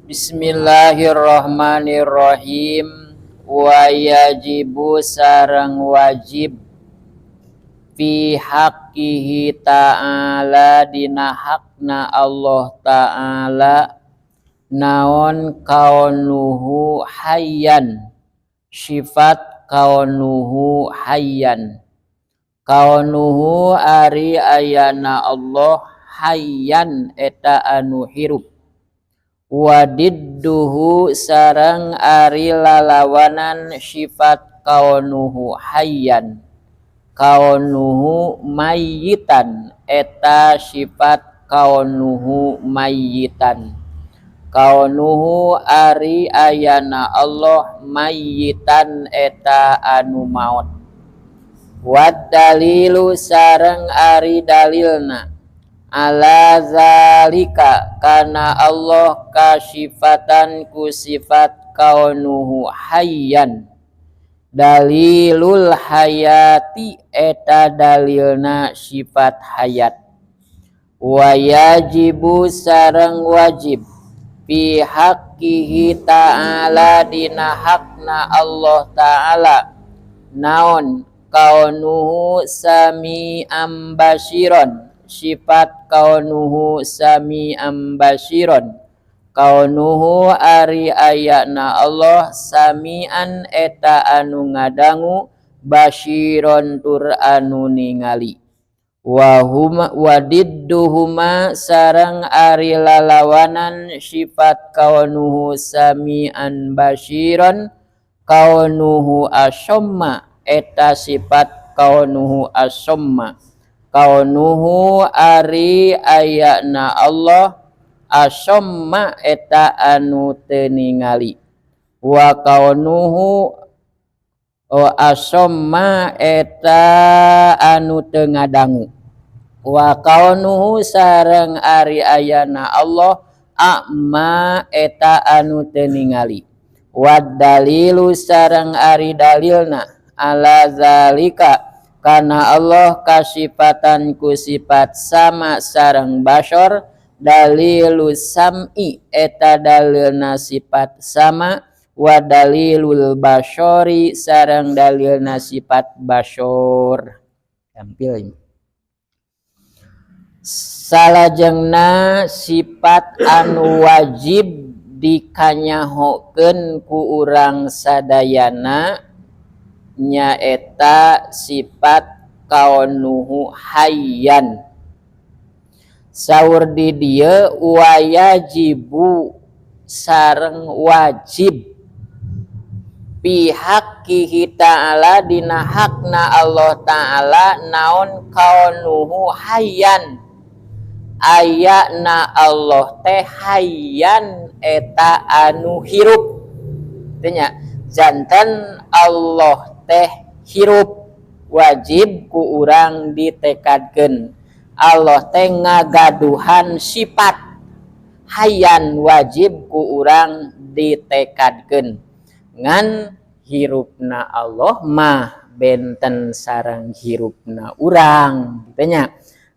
Bismillahirrahmanirrahim. Wa yajibu sareng wajib fi haqqihi ta'ala dina hakna Allah ta'ala naon kaunuhu hayyan, sifat kaunuhu hayyan, kaunuhu ari ayana Allah hayyan eta anu hirup, wadidduhu sareng ari lalawanan sifat kaunuhu hayyan kaunuhu mayyitan eta sifat kaunuhu mayyitan, kaunuhu ari ayana Allah mayyitan eta anu maot. Wad dalilu sareng ari dalilna ala zalika kana Allah kasifatan ku sifat kaunuhu hayyan dalilul hayati eta dalilna sifat hayat. Wa yajibu sareng wajib fi haqqihi ta'ala dina hakna Allah ta'ala naon kaunuhu sami'am basiron, sifat kaunuhu sami'am basiron, kaunuhu ari ayana Allah sami'an eta anu ngadangu basiron tur anu ningali. Wa huma wadidduhuma sareng ari lalawanan sifat kaunuhu sami'an basiron kaunuhu asomma eta sifat kaunuhu asomma, kaunuhu ari ayana Allah asomma eta anu teu ningali, wa kaunuhu asomma eta anu teu ngadangu, wa kaunuhu sareng ari ayana Allah a'ma eta anu teu ningali. Wa dalilu sareng ari dalilna ala zalika kana Allah kasifatan ku sifat sama sareng basor dalilu sam'i eta dalilna sifat sama wa dalilul basori sareng dalilna sifat basor. Tampil salajengna sifat anu wajib dikanyahokeun ku urang sadayana nyaeta sifat kaunuhu hayyan. Saur di dieu wayajibu sareng wajib fi haqqihi ta'ala dina hakna Allah ta'ala naon kaunuhu hayyan ayana Allah teh hayyan eta anu hirup. Teu nya janten Allah teh hirup wajib ku urang ditekadkeun Allah teh ngagaduhan sifat hayyan wajib ku urang ditekadkeun. Ngan hirupna Allah mah benten sareng hirupna urang kitu nya.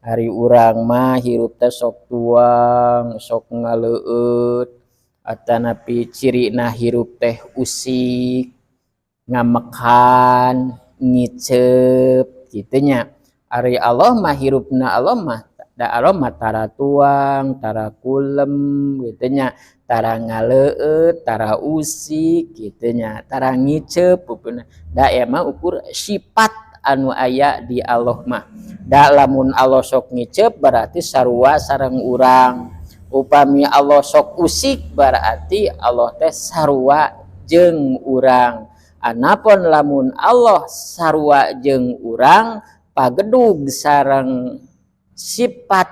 Ari urang mah hirup teh sok tuang, sok ngaleueut, atanapi cirina hirup teh usik, ngamekan, ngiceup kitu nya. Ari Allah mah hirupna Allah mah da Allah mah tara tuang, tara kulem kitu nya, tara ngaleueut, tara usik kitu nya, tara ngiceup pupuna. Da emang ukur sifat anu aya di Allah mah. Da lamun Allah sok ngiceup berarti sarua sareng urang. Upami Allah sok usik berarti Allah teh sarua jeung urang. Anapun lamun Allah sarua jeung urang pagedug sareng sifat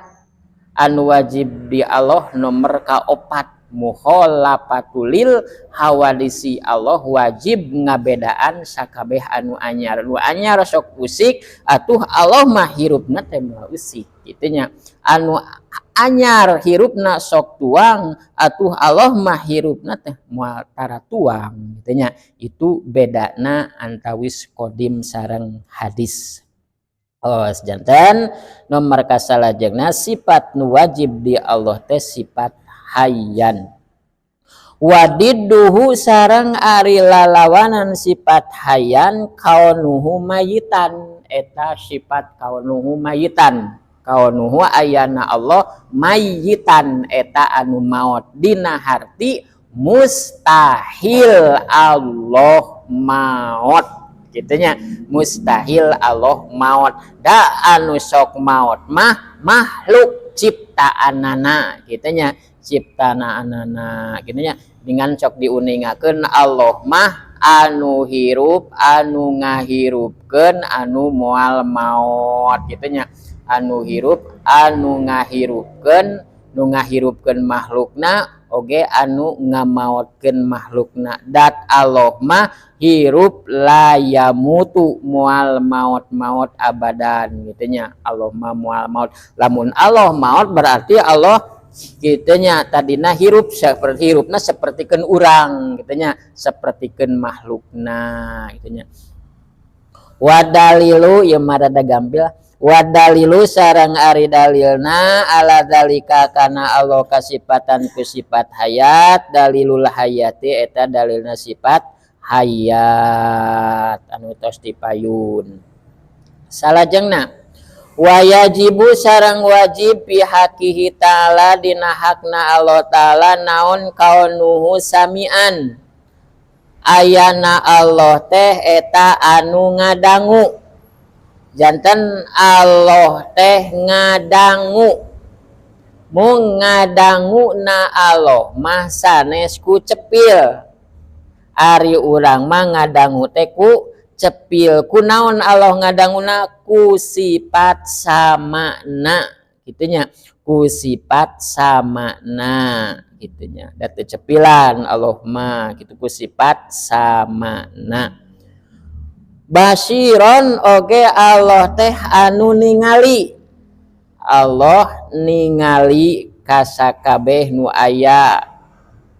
anu wajib di Allah nomor kaopat mukhalafatulil hawadisi. Allah wajib ngabedaan sakabeh anu anyar. Nu anyar sok usik atuh Allah mah hirupna teh moal usik kitu nya. Anu anyar hirupna sok tuang atuh Allah mah hirupna teh moal tara tuang kitu nya. Itu bedana antawis kodim sareng hadis. Oh, janten nomor kasalajengna sifat nu wajib di Allah teh sifat hayyan. Wadidduhu sareng ari lalawanan sifat hayyan kaunuhu mayitan, eta sifat kaunuhu mayitan, kaunuhu ayana Allah mayitan eta anu maot, dina harti mustahil Allah maot gitunya, mustahil Allah maot. Da anu sok maot mah makhluk ciptaanana gitunya, ciptaanana gitunya. Dengan sok diuningakeun Allah mah anu hirup, anu ngahirupkeun, anu moal maot gitunya, anu hirup, anu ngahirupkeun, nu ngahirupkeun makhlukna oge anu ngamaotkeun makhlukna. Dat Allah mah hirup la yamutu, moal maot-maot abadan gitunya. Allah mah moal maot. Lamun Allah maot berarti Allah gitunya tadina hirup seperti hirupna sapertikeun urang gitunya, sapertikeun makhlukna gitunya. Wadalilu ieu mah rada gampil. Wadalilu sareng ari dalilna ala zalika kana Allah kasipatan ku sifat hayat, dalilul hayati eta dalilna sifat hayat anu tos dipayun. Salajengna wayajibu sareng wajib fi haqqihi ta'ala dina hakna Allah ta'ala naon kaunuhu samian, ayana Allah teh eta anu ngadangu. Janten Allah teh ngadangu, mung ngadangu na Allah mah sanes ku cepil. Ari urang mah ngadangu teh ku cepil. Kunaon Allah ngadanguna? Ku sifat samana gitunya, ku sifat samana gitunya. Da teu cepilan Allah mah gitu, ku sifat samana. Basiron oge Allah teh anu ningali, Allah ningali kasakabeh nu aya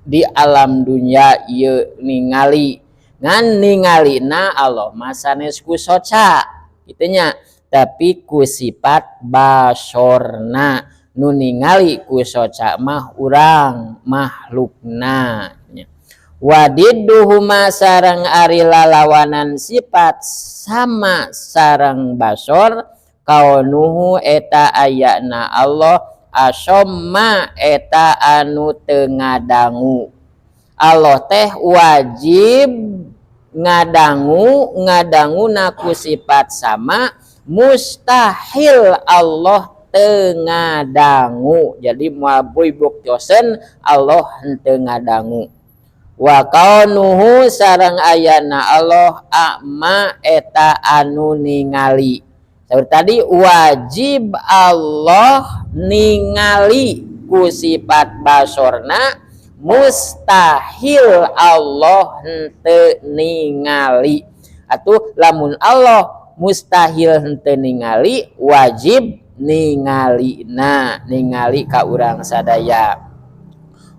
di alam dunya ieu ningali. Ngan ningalina Allah mah sanes ku soca gitunya, tapi ku sifat basorna. Nu ningali ku soca mah urang makhlukna. Wadidduhuma sareng ari lalawanan sifat sama sareng basor kaunuhu eta ayana Allah asomma eta anu teu ngadangu. Allah teh wajib ngadangu, ngadanguna ku sifat sama, mustahil Allah teu ngadangu. Jadi moal buktioseun Allah henteu ngadangu. Wa kaunuhu sareng ayana Allah a'ma eta anu ningali. Seperti tadi wajib Allah ningali ku sifat basorna, mustahil Allah henteu ningali. Atuh lamun Allah mustahil henteu ningali, wajib ningalina, ningali ka urang sadaya.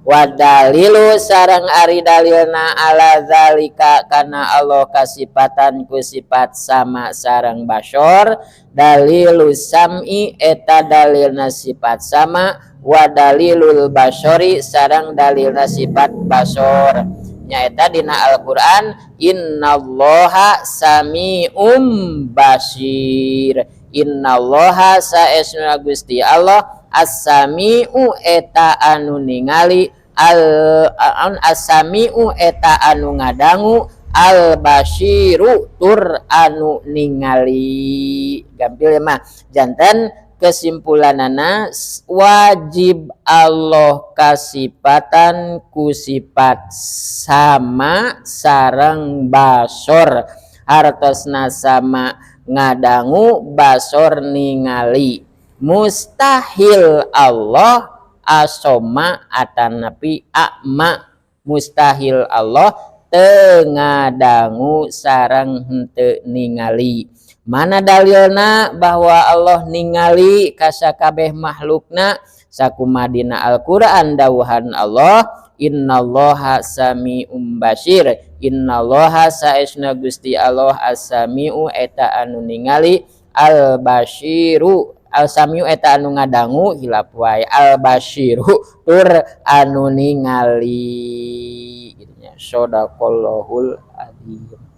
Wadalilu sareng ari dalilna ala zalika kana Allah kasipatan ku sifat sama sareng basor, dalilu sam'i eta dalilna sifat sama, wa dalilul basori sareng dalilna sifat basor. Nyaeta dina Al-Qur'an innallaha sami'um basir. Innallaha saesna Gusti Allah as-sami'u eta anu ningali, al as-sami'u eta anu ngadangu, al-basiru tur anu ningali. Gampil mah janten kesimpulanana wajib Allah kasipatan ku sifat sama sareng basor, hartosna sama ngadangu, basor ningali. Mustahil Allah asoma atanapi akma, mustahil Allah teu ngadangu sareng henteu ningali. Mana dalilna bahwa Allah ningali kasakabeh makhlukna? Sakumaha dina Al-Qur'an dawuhan Allah innallaha sami'um basir. Innallaha saesna Gusti Allah as-sami'u eta anu ningali, al-basiru Al Samiu eta anu ngadangu, hilap wae. Al Basiru tur anu ningali, gitu nya. Shadaqallahul adzim.